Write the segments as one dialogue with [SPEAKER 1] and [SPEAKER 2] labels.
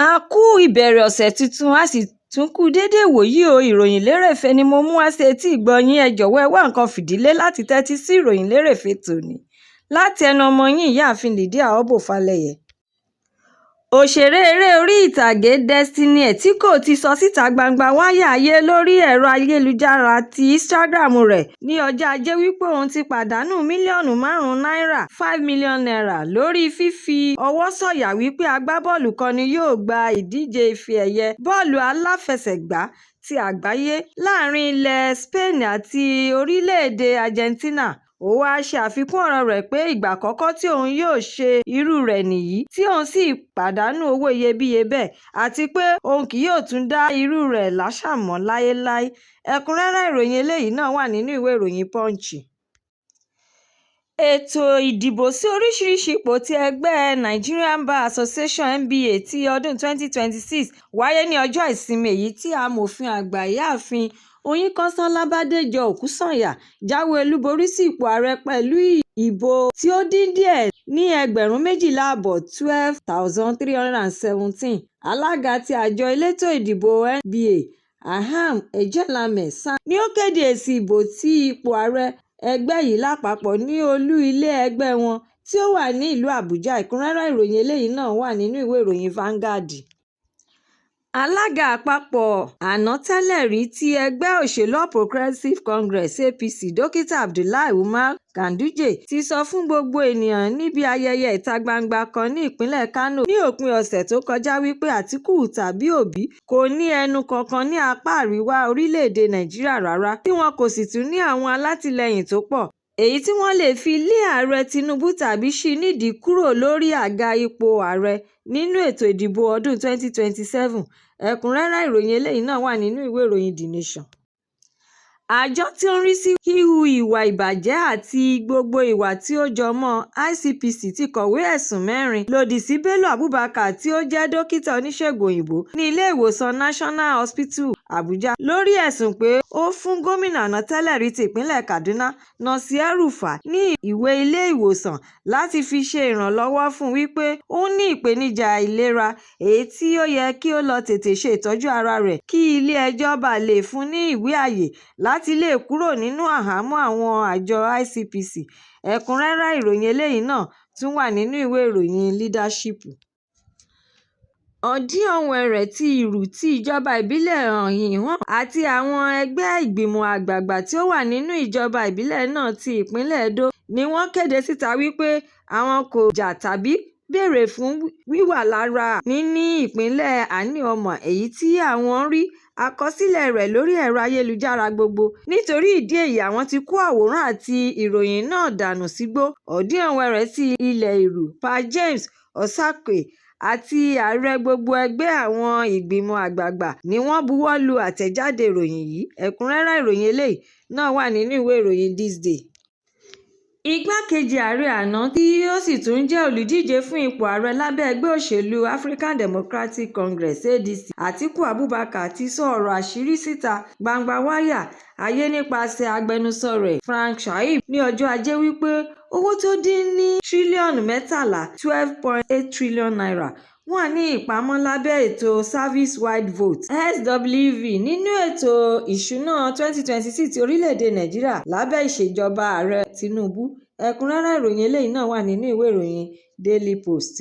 [SPEAKER 1] A kú ìbẹ̀rẹ̀ ọ̀sẹ̀ tuntun, a sì tún kú déédé ìwòyí o. Ìròyìn lérèfé ni mo mú wá sí etí ìgbọ́ yín. Ẹ jọ̀wọ́, ẹ wá nǹkan fìdí lé láti tẹ́tí sí ìròyìn lérèfé tòní láti ẹnu ọmọ yín, Ìyáàfin Lydia Obó Falẹyẹ. Òṣèré eré orí ìtàgé Destiny Etiko ti sọ síta gbangba wálíà ayé lórí ẹ̀rọ ayélujára ti Instagram rẹ̀ ní ọjọ́ Ajé wípé òun ti pàdánù mílíọ̀nù márùn-ún náírà ₦5 million lórí fífi ọwọ́ sọ̀yà wípé agbábọ́ọ̀lù kan ni yóò gba ìdíje ife-ẹ̀yẹ bọ́ọ̀lù aláfẹsẹ̀gbá ti àgbáyé láàrin ilẹ̀ Spain àti orílẹ̀-èdè Argentina. Ó wáá ṣe àfikún ọ̀rọ̀ rẹ̀ pé ìgbà àkọ́kọ́ tí òun yóò ṣe irú rẹ̀ nìyí tí òun sì pàdánù owó iyebíye bẹ́ẹ̀, àti pé òun kì yóò tún dá irú rẹ̀ láṣà mọ́ láéláé. Ẹ̀kúnrẹ́rẹ́ ìròyìn eléyìí náà wà nínú ìwé ìròyìn Punch. Ètò ìdìbò sí oríṣiríṣi ipò tí ẹgbẹ́ Nigerian Bar Association (NBA) ti ọdún 2026 wáyé ní ọjọ́ Ìsinmi, èyí tí Amòfin àgbà Ìyáàfin Oyinkanṣọ́lá Bàdéjọ Òkúsànyà jáwé olúborí sí ipò ààrẹ pẹ̀lú ìbò tí ó dín díẹ̀ ní ẹgbẹ̀rún 12.5 12,317. Alága ti àjọ elétò ìdìbò NBA, Ahmed Ejelame SAN, ni ó kéde èsì ìbò sí ipò ààrẹ ẹgbẹ́ yìí lápapọ̀ ní olú ilé ẹgbẹ́ wọn tí ó wà ní ìlú Àbújá. Ẹ̀kúnrẹ́rẹ́ ìròyìn eléyìí náà wà nínú ìwé ìròyìn Vanguard. Alága àpapọ̀ àná tẹ́lẹ̀ rí ti ẹgbẹ́ òṣèlú All Progressives Congress (APC), Dókítà Abdullahi Umar Ganduje ti sọ fún gbogbo ènìyàn níbi ayẹyẹ ìta gbangba kan ní ìpínlẹ̀ Kano ní òpin ọ̀sẹ̀ tó kọjá wípé Àtíkù tàbí Òbí kò ní ẹnu kankan ní apá àríwá orílẹ̀-èdè Nàìjíríà rárá, tí wọn kò sì tún ní àwọn alátìlẹyìn tó pọ̀ èyí tí wọ́n lè fi lé Ààrẹ Tinubu tàbí sí nídìí kúrò lórí àga ipò ààrẹ nínú ètò ìdìbò ọdún 2027. Ẹ̀kúnrẹ́rẹ́ ìròyìn eléyìí náà wà nínú ìwé ìròyìn The Nation. Àjọ tí ó ń rí sí híhu ìwà ìbàjẹ́ àti gbogbo ìwà tí ó jọ mọ́ ICPC ti kọ̀wé ẹ̀sùn mẹ́rin lòdì sí Bello Abubakar tí ó jẹ́ dókítà oníṣègùn òyìnbó ní ilé ìwòsàn National Hospital Abuja lórí ẹ̀sùn pé ó fún gómìnà àná tẹ́lẹ̀ rí ti ìpínlẹ̀ Kaduna, Nasir El-Rufai, ní ìwé ilé ìwòsàn láti fi ṣe ìrànlọ́wọ́ fún wípé ó ní ìpèníjà ìlera èyí tí ó yẹ kí ó lọ tètè ṣe ìtọ́jú ara rẹ̀ kí ilé ẹjọ́ bá lè fún ní ìwé àyè láti lè kúrò nínú àhámọ́ àwọn àjọ ICPC. Ẹ̀kúnrẹ́rẹ́ ìròyìn eléyìí náà tún wà nínú ìwé ìròyìn Leadership. Odionwere ti Irú ti ìjọba ìbílẹ̀ Orhionmwon àti àwọn ẹgbẹ́ ìgbìmọ̀ àgbààgbà tí ó wà nínú ìjọba ìbílẹ̀ náà ti ìpínlẹ̀ Edo ni wọ́n kéde síta wípé àwọn kò jà tàbí béèrè fún wíwà lára níní ìpínlẹ̀ Anioma èyí tí àwọn rí àkọsílẹ̀ rẹ̀ lórí ẹ̀rọ ayélujára gbogbo, nítorí ìdí èyí àwọn ti kó àwòrán àti ìròyìn náà dànù sígbó. Odionwere ti ilẹ̀ Ìrù, Pa James Osagie àti ààrẹ gbogbo ẹgbẹ́ àwọn ìgbìmọ̀ àgbààgbà ni wọ́n buwọ́ lu àtẹ̀jáde ìròyìn yìí. Ẹ̀kúnrẹ́rẹ́ ìròyìn eléyìí náà wà nínú ìwé ìròyìn This Day. Igbákejì ààrẹ àná tí ó sì tún jẹ́ olùdíje fún ipò ààrẹ lábẹ́ ẹgbẹ́ òṣèlú African Democratic Congress (ADC), Atiku Abubakar ti sọ ọ̀rọ̀ àṣírí síta gbangba wálíà ayé nípasẹ̀ agbẹnusọ rẹ̀ Phrank Shaibu ní ọjọ́ Ajé wípé owó tó dín ní tírílíọ̀nù 13 ₦12.8 trillion wà ní ìpamọ́ lábẹ́ ètò Service Wide Vote (SWV) nínú ètò ìsúná 2026 ti orílẹ̀-èdè Nàìjíríà lábẹ́ ìṣèjọba Ààrẹ Tinubu. Ẹ̀kúnrẹ́rẹ́ ìròyìn eléyìí náà wà nínú ìwé ìròyìn Daily Post.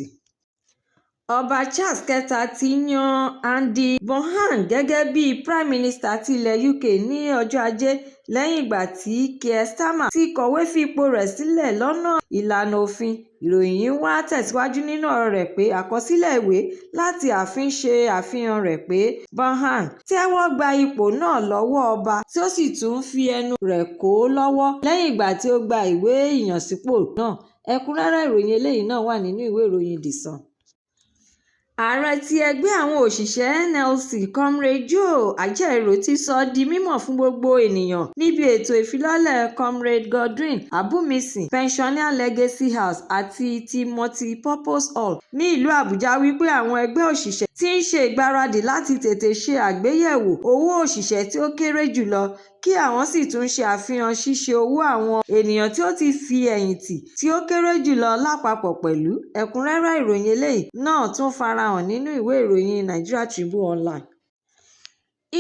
[SPEAKER 1] Ọba Charles III ti yan Andy Bonham gẹ́gẹ́ bíi Prime Minister ti ilẹ̀ UK ní ọjọ́ Ajé lẹ́yìn ìgbà tí Keir Starmer ti kọ̀wé fi ipò rẹ̀ sílẹ̀ lọ́nà ìlànà òfin. Ìròyìn yìí wá tẹ̀síwájú nínú ọ̀rọ̀ rẹ̀ pé àkọsílẹ̀ ìwé láti ààfin ṣe àfihàn rẹ̀ pé Bonham tẹ́wọ́ gba ipò náà lọ́wọ́ ọba tí ó sì tún fi ẹnu rẹ̀ kò lọ́wọ́ lẹ́yìn ìgbà tí ó gba ìwé ìyànsípò náà. Ẹ̀kúnrẹ́rẹ́ ìròyìn eléyìí náà wà nínú ìwé ìròyìn The Sun. Ààrẹ ti ẹgbẹ́ àwọn òṣìṣẹ́ NLC, Comrade Joe Ajaero ti sọ di mímọ̀ fún gbogbo ènìyàn níbi ètò ìfilọ́lẹ̀ Comrade Godwin Abumisi Pensioner Legacy House àti ti Multi-Purpose Hall ní ìlú Àbújá wípé àwọn ẹgbẹ́ òṣìṣẹ́ ti ń ṣe ìgbáradì láti tètè ṣe àgbéyẹ̀wò owó òṣìṣẹ́ tí ó kéré jùlọ, kí àwọn sì tún ṣe àfihàn ṣíṣe owó àwọn ènìyàn tí ó ti fi ẹ̀yìntì tí ó kéré jùlọ lápapọ̀ pẹ̀lú. Ẹ̀kúnrẹ́rẹ́ ìròyìn eléyìí náà tún farahàn nínú ìwé ìròyìn Nigeria Tribune Online.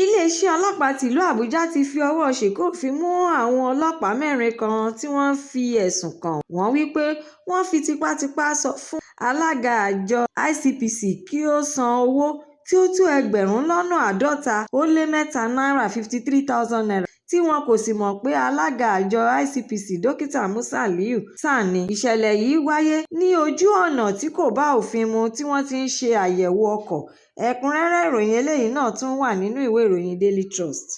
[SPEAKER 1] Iléeṣẹ́ ọlọ́pàá tìlú Àbújá ti fi ọwọ́ ṣìnkún òfin mú àwọn ọlọ́pàá mẹ́rin kan tí wọ́n fi ẹ̀sùn kàn wọ́n wípé wọ́n fi tipátipá sọ fún alága àjọ ICPC kí ó san owó tí ó tó ẹgbẹ̀rún lọ́nà 53 náírà ₦53,000 tí wọn kò sì mọ̀ pé alága àjọ ICPC Dókítà Musa Aliyu SAN ní. Ìṣẹ̀lẹ̀ yìí wáyé ní ojú ọ̀nà tí kò bá òfin mu tí wọ́n ti ń ṣe àyẹ̀wò ọkọ̀. Ẹ̀kúnrẹ́rẹ́ ìròyìn eléyìí náà tún wà nínú ìwé ìròyìn Daily Trust.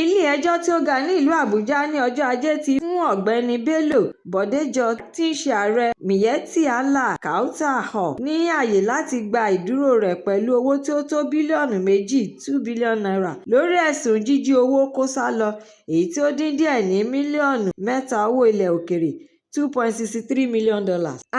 [SPEAKER 1] Ilé-ẹjọ́ tí ó ga ní ìlú Àbújá ní ọjọ́ Ajé ti fún Ọ̀gbẹ́ni Bello Bódéjọ tí í ṣe ààrẹ Miyetti Allah Kautal Hore ní àyè láti gba ìdúró rẹ̀ pẹ̀lú owó tí ó tó bílíọ̀nù 2 ₦2 billion lórí ẹ̀sùn jíjí owó kó sálọ èyí tí ó dín díẹ̀ ní mílíọ̀nù 3 owó ilẹ̀ òkèèrè $2.63 million.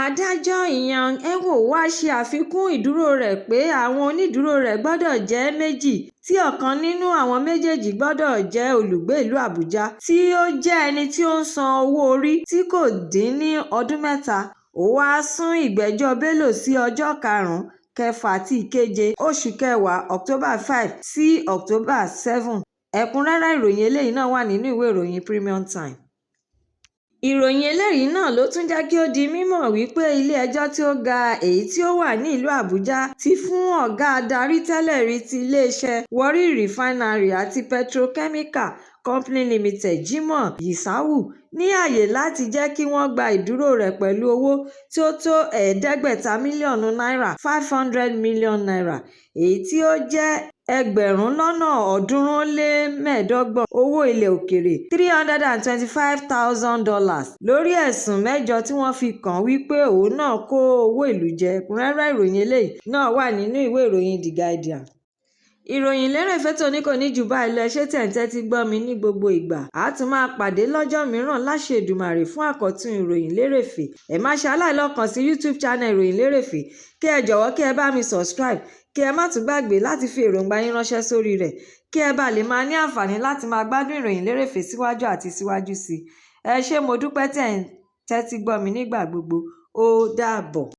[SPEAKER 1] Adájọ́ Inyang Ekwo wá ṣe àfikún ìdúró rẹ̀ pé àwọn onídùúró rẹ̀ gbọ́dọ̀ jẹ́ méjì tí ọ̀kan nínú àwọn méjèèjì gbọ́dọ̀ jẹ́ olùgbé ìlú Àbújá tí ó jẹ́ ẹni tí ó ń san owó-orí tí kò dín ní ọdún mẹ́ta. Ó wáá sún ìgbẹ́jọ́ Bello sí ọjọ́ 5, 6 àti 7 oṣù kẹwàá October 5 sí October 7. Ẹ̀kúnrẹ́rẹ́ ìròyìn eléyìí náà wà nínú ìwé ìròyìn Premium Times. Ìròyìn eléyìí náà ló tún jẹ́ kí ó di mímọ̀ wípé ilé-ẹjọ́ tí ó ga èyí tí ó wà ní ìlú Àbújá ti fún ọ̀gá adarí tẹ́lẹ̀rí ti iléeṣẹ́ Warri Refinery àti Petrochemical Company Limited Jimoh Yishawu ní àyè láti jẹ́ kí wọ́n gba ìdúró rẹ̀ pẹ̀lú owó tí ó tó 500 mílíọ̀nù náírà ₦500 million, èyí tí ó jẹ́ ẹgbẹ̀rún lọ́nà 325 owó ilẹ̀ òkèèrè $325,000 lórí ẹ̀sùn mẹ́jọ tí wọ́n fi kàn án wípé òun náà kó owó ìlú jẹ. Ẹ̀kúnrẹ́rẹ́ ìròyìn eléyìí náà wà nínú ìwé ìròyìn The Guardian. Ìròyìn lérèfé tòní kò ní jù báyìí lọ. Ẹ ṣé tẹ̀ ń tẹ́tí gbọ́ mi ní gbogbo ìgbà. A tún máa pàdé lọ́jọ́ mìíràn láṣẹ Èdùmàrè fún àkọ́tún ìròyìn lérèfé. Ẹ má ṣe aláìlọ kàn sí YouTube channel ìròyìn lérèfé, kí ẹ jọ̀wọ́ kí ẹ bá mi subscribe, kí ẹ má tún gbàgbé láti fi èròǹgbà yín ránṣẹ́ sórí rẹ̀ kí ẹ bá lè máa ní àǹfààní láti máa gbádùn ìròyìn lérèfé síwájú àti síwájú sí i. Ẹ ṣé, mo dúpẹ́ tẹ̀ ń tẹ́tí gbọ́ mi nígbà gbogbo. Ó dàbọ̀.